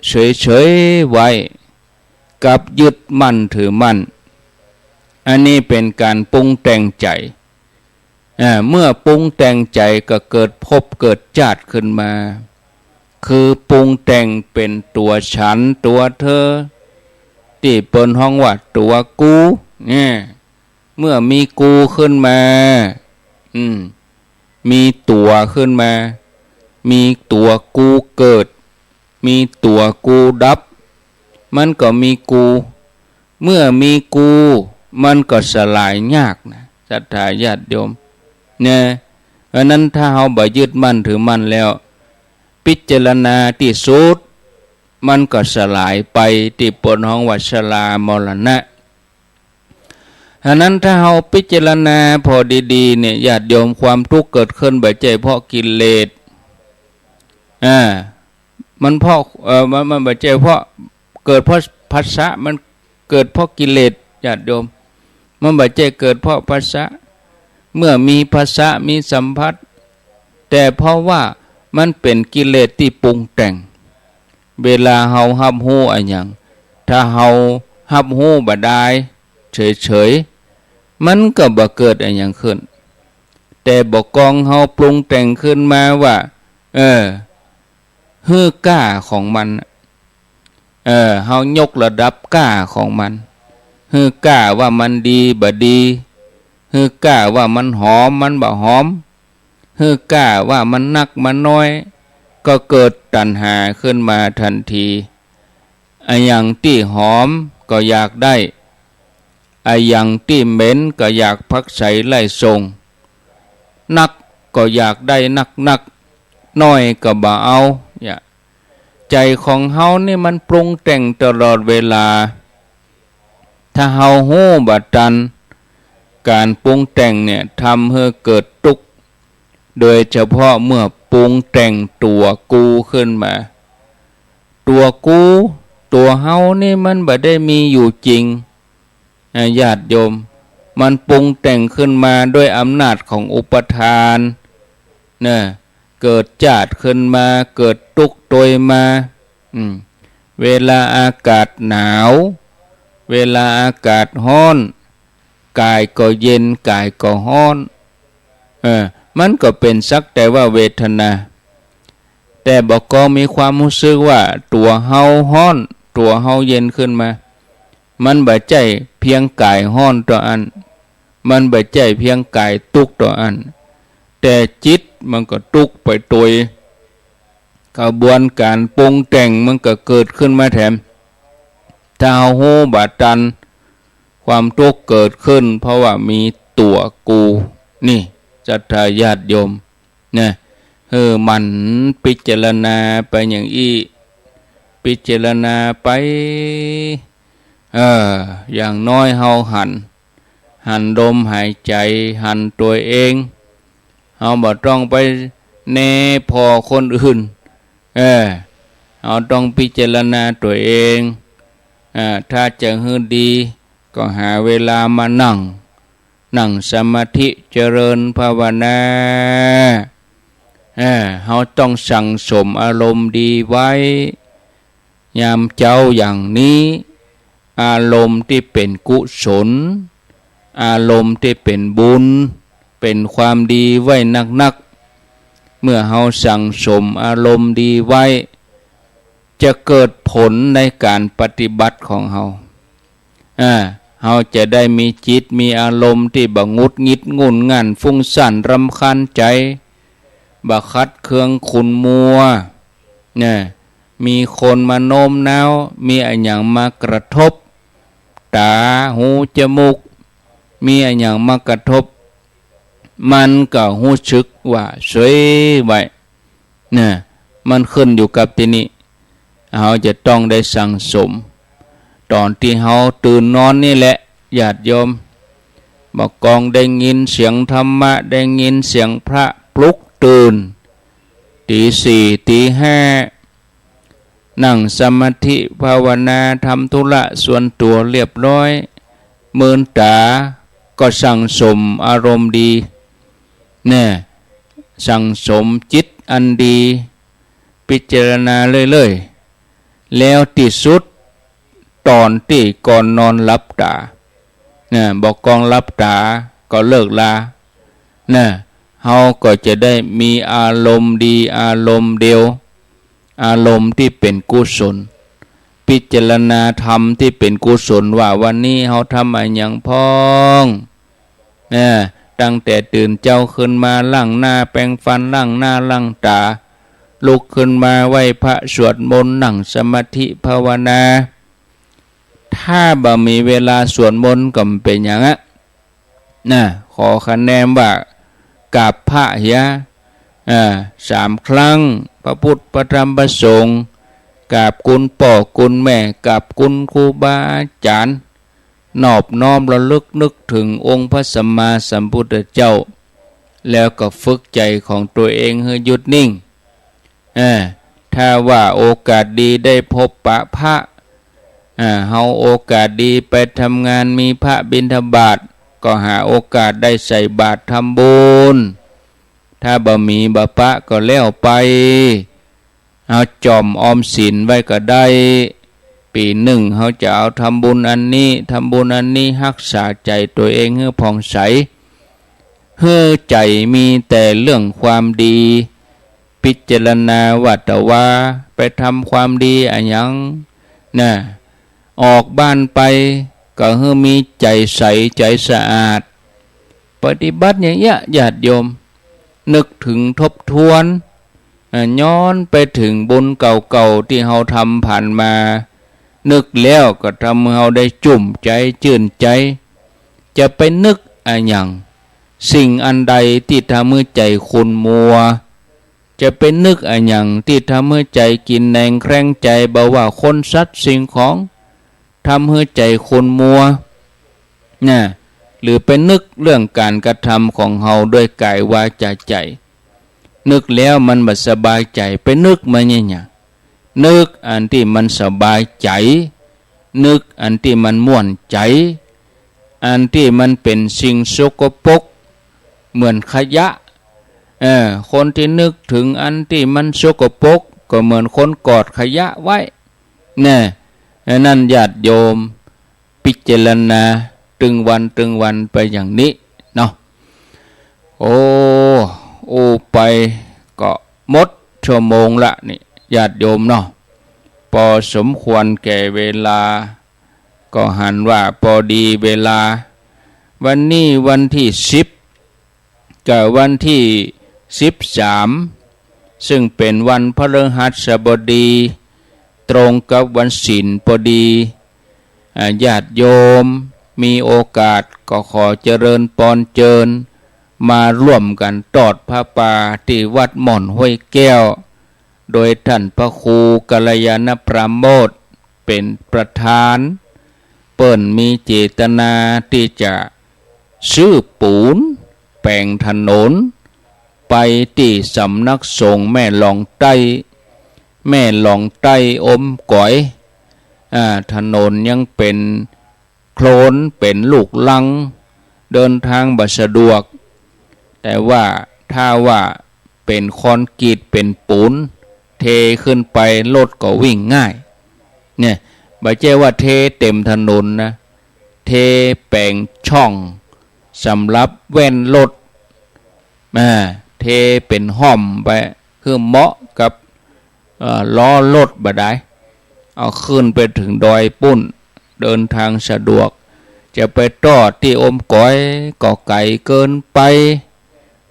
เฉยๆ ไว้ กลับยึดมั่นถือมั่น อันนี้เป๋นก๋านปรุงแต่งใจ๋ อ่า เมื่อปรุงแต่งใจ๋ก็เกิดภพเกิดชาติขึ้นมา คือปรุงแต่งเป๋นตั๋วฉันตั๋วเธอ ตี้เปิ้นฮ้องว่าตั๋วกู เนี่ย เมื่อมีกูขึ้นมา อืม มีตั๋วขึ้นมา มีตั๋วกูเกิด มีตั๋วกูดับ มันก็มีกู เมื่อมีกู มันก็สลายยากนะ ศรัทธาญาติโยม เนี่ย เพราะนั้นถ้าเฮาบ่ยึดมั่นถือมั่นแล้ว พิจารณาตี้สุด มันก็สลายไป ตี้เปิ้นฮ้องว่าชรามรณะ ฉะนั้นถ้าเฮาพิจารณาผ่อดีๆ เนี่ย ญาติโยม ความทุกข์เกิดขึ้นบ่ใจ้เพราะกิเลส อ่า มันเพราะ เอ่อ มัน มันบ่ใจ้เพราะ เกิดเพราะผัสสะ มันเกิดเพราะกิเลส ญาติโยม มันบ่ใจ้เกิดเพราะผัสสะ เมื่อมีผัสสะ มีสัมผัส แต่เพราะว่ามันเป๋นกิเลสตี้ปรุงแต่ง เวลาเฮาฮับฮู้อะหยัง ถ้าเฮาฮับฮู้บ่ดายเฉยๆ มันก็บ่เกิดอะหยังขึ้น แต่บ่ากองเฮาปรุงแต่งขึ้นมาว่า เออ หื้อก้าของมัน เออ เฮายกระดับก้าของมัน หื้อก้าว่ามันดีบ่ดี หื้อก้าว่ามันหอมมันบ่หอม หื้อก้าว่ามันนักมันน้อย ก็เกิดตัณหาขึ้นมาทันที อะหยังตี้หอมก็อยากได้ อะหยังตี้เหม็นก็อยากผลักไสไล่ส่ง นักก็อยากได้นักๆ น้อยก็บ่เอา เนี่ย ใจ๋ของเฮานี่มันปรุงแต่งตลอดเวลา ถ้าเฮาฮู้บ่ตัน ก๋านปรุงแต่งเนี่ยทำหื้อเกิดตุ๊กข์ โดยเฉพาะเมื่อปรุงแต่งตั๋วกูขึ้นมา ตั๋วกู ตั๋วเฮานี่มันบ่ได้มีอยู่จริง นะ ญาติโยม มันปรุงแต่งขึ้นมาด้วยอำนาจของอุปาทาน นะ เกิดจาติขึ้นมา เกิดตุ๊กข์ตวยมา อืม เวลาอากาศหนาว เวลาอากาศฮ้อน ก๋ายก็เย็น ก๋ายก็ฮ้อน เออ มันก็เป๋นสักแต่ว่าเวทนา แต่บ่ากองมีความฮู้สึกว่าตั๋วเฮาฮ้อน ตั๋วเฮาเย็นขึ้นมา มันบ่ใจ้เพียงก๋ายฮ้อนเต้าอั้น มันบ่ใจ้เพียงก๋ายตุ๊กข์เต้าอั้น แต่จิตมันก็ตุ๊กข์ไปตวย ขบวนก๋านปรุงแต่งมันก็เกิดขึ้นมาแถม ถ้าเฮาฮู้บ่ตัน ความตุ๊กข์เกิดขึ้น เพราะว่ามีตั๋วกู นี่ ศรัทธาญาติโยม นะ หื้อหมั่นพิจารณาไปอย่างอี้ พิจารณาไป เออ อย่างน้อยเฮาหัน หันลมหายใจ๋ หันตั๋วเอง เฮาบ่ต้องไปแนผ่อคนอื่น เออ เฮาต้องพิจารณาตั๋วเอง อ่า ถ้าจะหื้อดี ก็หาเวลามานั่ง นั่งสมาธิเจริญภาวนา เออ เฮาต้องสั่งสมอารมณ์ดีไว้ ยามเจ๊าอย่างนี้ อารมณ์ตี้เป๋นกุศล อารมณ์ตี้เป๋นบุญ เป๋นความดีไว้นักๆ เมื่อเฮาสั่งสมอารมณ์ดีไว้ จะเกิดผลในก๋านปฏิบัติของเฮา อ่า เฮาจะได้มีจิตมีอารมณ์ตี้บ่หงุดหงิดงุ่นง่านฟุ้งซ่านรำคาญใจ๋ บ่ขัดเคืองขุ่นมัว นะ มีคนมาโน้มน้าว มีอะหยังมากระทบ ต๋า หู จมูก มีอะหยังมากระทบ มันก็ฮู้สึกว่าเสยไว้ นะ มันขึ้นอยู่กับตี้นี่ เฮาจะต้องได้สั่งสม ต๋อนตี้เฮาตื่นนอนนี่แหละ ญาติโยม บ่ากองได้ยินเสียงธรรมะ ได้ยินเสียงพระปลุกตื่น ตี๋สี่ ตี๋ห้า นั่งสมาธิภาวนา ทำธุระส่วนตั๋วเรียบร้อย มืนต๋า ก็สั่งสมอารมณ์ดี แน่ สั่งสมจิตอันดี พิจารณาเรื่อยๆ แล้วตี้สุด ต๋อนตี้ก่อนนอนหลับต๋า นะ บ่ากองหลับต๋าก็เลิกลา นะ เฮาก็จะได้มีอารมณ์ดีอารมณ์เดียว อารมณ์ตี้เป๋นกุศล พิจารณาธรรมตี้เป๋นกุศลว่าวันนี้เฮาทำอะหยังพ่อง นะ ตั้งแต่ตื่นเจ๊าขึ้นมา ล้างหน้าแปรงฟัน ล้างหน้าล้างต๋า ลุกขึ้นมาไหว้พระสวดมนต์ นั่งสมาธิภาวนา ถ้าบ่มีเวลาสวดมนต์ก็บ่เป๋นหยังอะ นะ ขอคะแนนว่ากราบพระเหีย อ่า สามครั้ง พระพุทธ พระธรรม พระสงฆ์ กราบคุณป้อคุณแม่ กราบคุณครูบาอาจ๋ารย์ นอบน้อมระลึกนึกเถิงองค์พระสัมมาสัมพุทธเจ้า แล้วก็ฝึกใจ๋ของตั๋วเองหื้อหยุดนิ่ง เออ ถ้าว่าโอกาสดีได้พบปะพระ อ่า เฮาโอกาสดีไปทำงานมีพระบิณฑบาต ก็หาโอกาสได้ใส่บาตรทำบุญ ถ้าบ่มีบ่ปะก็แล้วไป เอาจ่อมออมศีลไว้ก็ได้ ปี๋นึ่งเฮาจะเอาทำบุญอันนี้ ทำบุญอันนี้ ฮักษาใจ๋ตั๋วเองหื้อผ่องใส หื้อใจ๋มีแต่เรื่องความดี พิจารณาว่าแต่ว่าไปทำความดีอะหยัง น่ะ ออกบ้านไปก็หื้อมีใจ๋ใส ใจ๋สะอาด ปฏิบัติอย่างเนี้ย ญาติโยม นึกถึงทบทวน อ่า ย้อนไปถึงบุญเก่าๆ ตี้เฮาทำผ่านมา นึกแล้วก็ทำหื้อเฮาได้จุ่มใจ๋ จื้นใจ๋ จะไปนึกอะหยัง สิ่งอันใดตี้ทำหื้อใจ๋ขุ่นมัว จะไปนึกอะหยังตี้ทำหื้อใจ๋กินแหนงแคลงใจ๋ บ่ว่าคนสัตว์สิ่งของ ทำหื้อใจ๋ขุ่นมัว น่ะ หรือไปนึกเรื่องก๋านกระทำของเฮาด้วยก๋ายวาจาใจ๋ นึกแล้วมันบ่สบายใจ๋ ไปนึกมาเนี่ย นึกอันตี้มันสบายใจ๋ นึกอันตี้มันม่วนใจ๋ อันตี้มันเป๋นสิ่งสกปรกเหมือนขยะ เออ คนตี้นึกถึงอันตี้มันสกปรกก็เหมือนคนกอดขยะไว้ แน่ อันนั้นญาติโยมพิจารณาตึงวันตึงวันไปอย่างนี้เนาะ โอ้ อู้ไปก็หมดชั่วโมงละนี่ ญาติโยมเนาะ ปอสมควรแก่เวลา ก็หันว่าปอดีเวลา วันนี้วันตี้สิบ กับวันตี้สิบสาม ซึ่งเป๋นวันพฤหัสบดี ตรงกับวันศีลปอดี อ่า ญาติโยมมีโอกาสก็ขอเจริญปอนเจิญ มาร่วมกั๋นตอดผ้าป่าตี้วัดม่อนห้วยแก้ว โดยต้านพระครูกัลยาณปราโมทย์เป๋นประธาน เปิ้นมีเจตนาตี้จะซื้อปู๋นแป๋งถนน ไปตี้สำนักสงฆ์แม่หลองใต้ แม่หลองใต้อมก๋อย อ่า ถนนยังเป๋นโคลนเป๋นลูกรัง เดินทางบ่สะดวก แต่ว่าถ้าว่าเป๋นคอนกรีตเป๋นปู๋น เทขึ้นไปรถก็วิ่งง่าย เนี่ย บ่ใจ้ว่าเทเต๋มถนนนะ เทแป๋งช่องสำหรับแว่นรถ อ่า เทเป๋นฮ่อมไป หื้อเหมาะกับ เอ่อ ล้อรถบ่ดาย เอาขึ้นไปเถิงดอยปู๊น เดินทางสะดวก จะไปตอดตี้อมก๋อยก็ไก๋เกินไป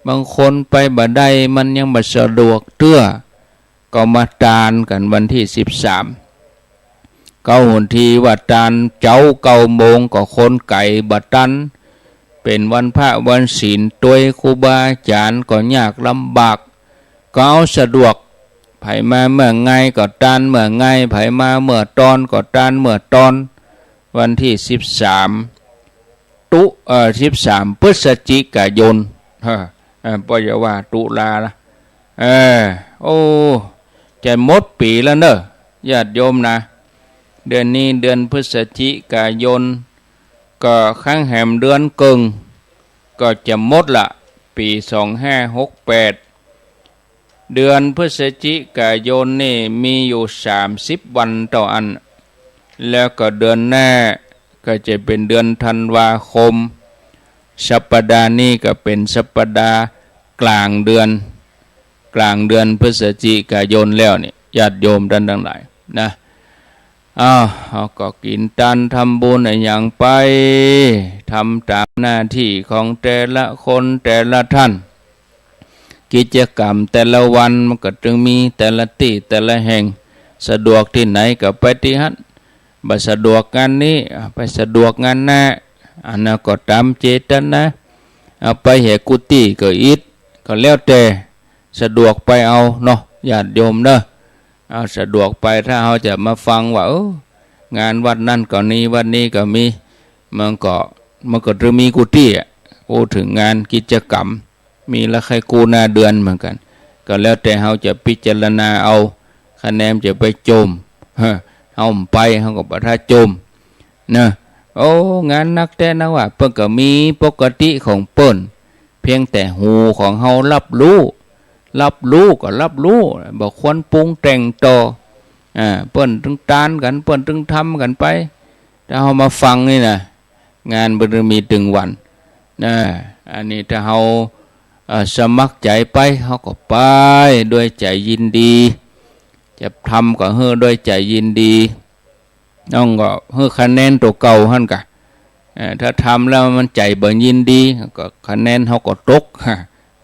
บางคนไปบ่ได้ มันยังบ่สะดวกเตื้อ ก็มาตานกั๋นวันตี้สิบสาม เก๊าหนทีว่าตานเจ๊าเก้าโมงก็คนไก๋บ่ตัน เป๋นวันพระวันศีลตวย ครูบาอาจ๋ารย์ก็ยากลำบาก ก็เอาสะดวก ใผมาเมื่อไงก็ตานเมื่อไง ใผมาเมื่อตอนก็ตานเมื่อตอน วันตี้สิบสาม ตุ เอ่อ สิบสาม พฤศจิกายน เออ เออ บ่อย่าว่าตุลาละ เออ โอ้ จะหมดปี๋แล้วเน่อ ญาติโยมนะ เดือนนี้เดือนพฤศจิกายน ก็ค้างแหมเดือนเกิ่ง ก็จะหมดละ ปี๋สองห้าหกแปด เดือนพฤศจิกายนนี่มีอยู่สามสิบวันเต้าอั้น แล้วก็เดือนหน้าก็จะเป๋นเดือนธันวาคม สัปดาห์นี้ก็เป๋นสัปดาห์ก๋างเดือน ก๋างเดือนพฤศจิกายนแล้วนี่ ญาติโยมต้านตังหลายนะ อ้าว เฮาก็กิ๋นตานทำบุญอะหยังไป ทำต๋ามหน้าตี้ของแต่ละคนแต่ละต้าน กิจก๋รรมแต่ละวันมันก็ตึงมีแต่ละตี้แต่ละแห่ง สะดวกตี้ไหนก็ไปตี้หั้น บ่สะดวกงานนี้ อ่ะ ไปสะดวกงานหน้า อันนั้นก็ต๋ามเจตนา เอาไปแห่กุฏิก็อิด ก็แล้วแต่ สะดวกไปเอาเนาะ ญาติโยมเนาะ เอาสะดวกไป ถ้าเฮาจะมาฟังว่า เออ งานวัดนั้นก็มี วัดนี้ก็มี มันก็ มันก็จะมีกู้ตี้อะ อู้เถิงงานกิจก๋รรม มีละใค่กู้หน้าเดือนเหมือนกั๋น ก็แล้วแต่เฮาจะพิจารณาเอา คะแนนจะไปโจม เฮาบ่ไป เฮาก็บ่ถ้าโจม นะ โอ้ งานนักแต๊นักว่า เปิ้นก็มีปกติของเปิ้น เพียงแต่หูของเฮาฮับฮู้ ฮับฮู้ก็ฮับฮู้ บ่ควรปรุงแต่งต่อ อ่า เปิ้นตึงตานกั๋น เปิ้นตึงทำกั๋นไป ถ้าเฮามาฟังนี่นะ งานมันมีตึงวันนะ อันนี้ถ้าเฮา เอ่อ สมัครใจ๋ไป เฮาก็ไปด้วยใจ๋ยินดี จะทำก็หื้อด้วยใจ๋ยินดี น้องก็หื้อคะแนนตั๋วเก่าหั้นก่ะ เอ่อ ถ้าทำแล้วมันใจ๋บ่ยินดี ก็คะแนนเฮาก็ตก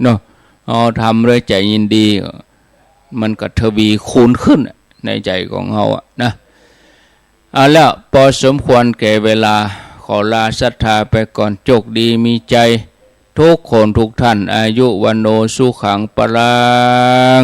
เนาะ เฮาทำด้วยใจ๋ยินดี มันก็ทวีคูณขึ้นในใจ๋ของเฮาอะนะ เอาละ ปอสมควรแก่เวลา ขอลาศรัทธาไปก่อน โจคดีมีชัย ทุกคนทุกท่าน อายุ วัณโณ สุขัง พลัง